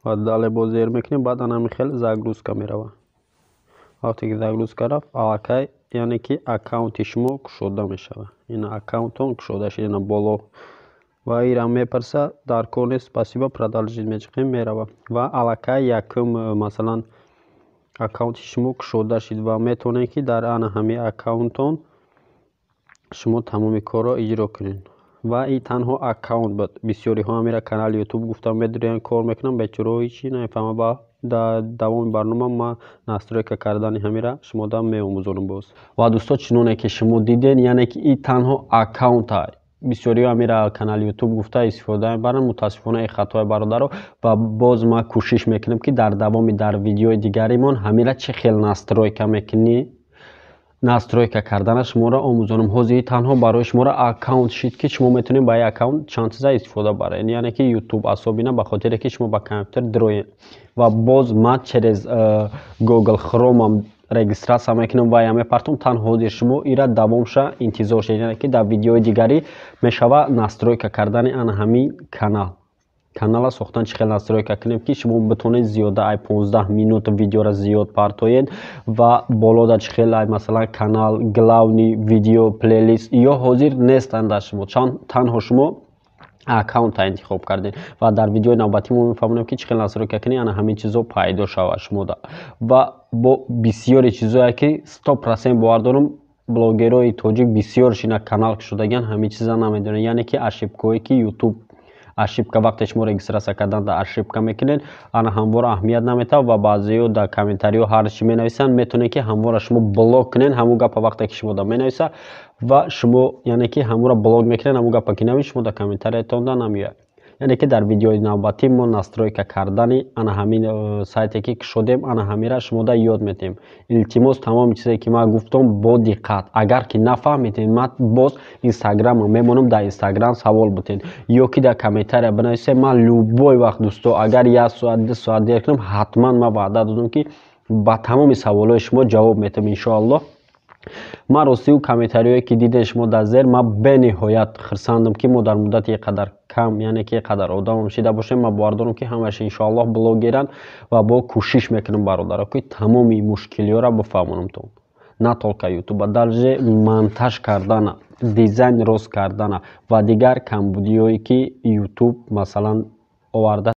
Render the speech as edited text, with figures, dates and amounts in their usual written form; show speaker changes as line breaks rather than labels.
Ва далее боз зер мекунем. Баъд ана ҳамин хел загрузка меравад. Вақте ки загрузка рафт, аллакай, яъне ки аккаунти шумо кушода мешавад. Ина, аккаунтон кушода шуд, ина боло. Ва ира мепурсад, дар кор нест, спасибо, продолжить мечиқем, меравад. Ва аллакай якум, масалан, аккаунти шумо кушода шуд ва метавонед, ки дар ана ҳамин аккаунтон шумо тамоми корро иҷро кунед. Ва ин танҳо аккаунт буд. Бисёриҳо ҳамира канали Ютуб гуфта медурянд, кор мекунанд, бечораҳо ҳечи намефаҳманд. Ва дар давоми барнома ман настройка кардани ҳамира шумода меомӯзонам боз. Ва дӯсто, чуноне ки шумо диден, яъне ки ин танҳо аккаунта. Бисёриҳо ҳамира канали Ютуб гуфта истифода мебаранд. Мутаассифона, ин хатои, бародаро. Ва боз ман кӯшиш мекунам, ки дар давоми дар видеои дигаримон ҳамира чӣ хел настройка мекунӣ, настройка кардана шуморо омӯзонам. Ҳозир танҳо барои шуморо аккаунт шид, ки шумо метавонед ба ин аккаунт чанд чиза истифода баред, яъне ки Ютуб особенно, ба хотире ки шумо ба компютер дироед. Ва боз ман через Google Chrome регистрация мекунам ва я мепартом. Танҳо ҳозир шумо ира давомша интизор шед, яъне ки дар видеои дигарӣ мешава настройка кардани ана ҳамин канал. Канала сохтан, чӣ хел настройка кунем, ки шумо битонед зиёда ай 15 минут видеоро зиёд партоед ва болода чӣ хел ай, масалан, канал, главный видео, плейлист ё ҳозир нестанд дар шумо. Танҳо шумо аккаунта интихоб кардед. Ва дар видеои навбатӣ мо мефаҳмонем, ки чӣ хел настройка кунӣ, ана ҳамин чизо пайдо шавад шумода. Ва бо бисёре чизое, ки 100% бовар дорам, блогерҳои тоҷик бисёрш ина канал кушодагиан, ҳамин чиза намедонанд, яъне ки ошибкое ки Ютуб ошибка, вақте шумо регистрация кардан дар ошибка мекунед, ана ҳамвора аҳамият наметавад. Ва баъзеҳо дар комментариҳо ҳар чӣ менависанд, метавонед, ки ҳамвора шумо блок кунед ҳамун гапа, вақте ки шумо да менависа. Ва шумо, яъне ки, ҳамонро блок мекунед, ҳамун гапа ки навис, шумо дар комментариятонда намеояд. Яъне ки дар видеои навбатӣ мо настройка кардани ана ҳамин сайте ки кушодем, ана ҳамира шумода ёд метиҳем. Илтимос, тамоми чизе ки ман гуфтам, бо диққат. Агар ки нафаҳмидед, ман боз Инстаграмам мемонам, дар Инстаграм савол бутед ё ки дар комментария бинависед. Ман любой вақт, дӯсто, агар як соат, 2 соат дер кунам, ҳатман ман ваъда додам, ки ба тамоми саволҳои шумо ҷавоб метиҳам, иншоаллоҳ. Ман ростию комментариҳое ки дидем шумо дар зер, ман бениҳоят хурсандам, ки мо дар муддати қадар кам, яъне ки қадар одамам шида бошем. Ман бовар дорам, ки ҳамааш иншоаллоҳ блогеранд. Ва бо кӯшиш мекунам, бародаро, ки тамоми мушкилиҳоро бифаҳмонамтон, на только Ютуба, даже монтаж кардана, дизайн рост кардана ва дигар камбудиҳое, ки Ютуб, масалан, оварда.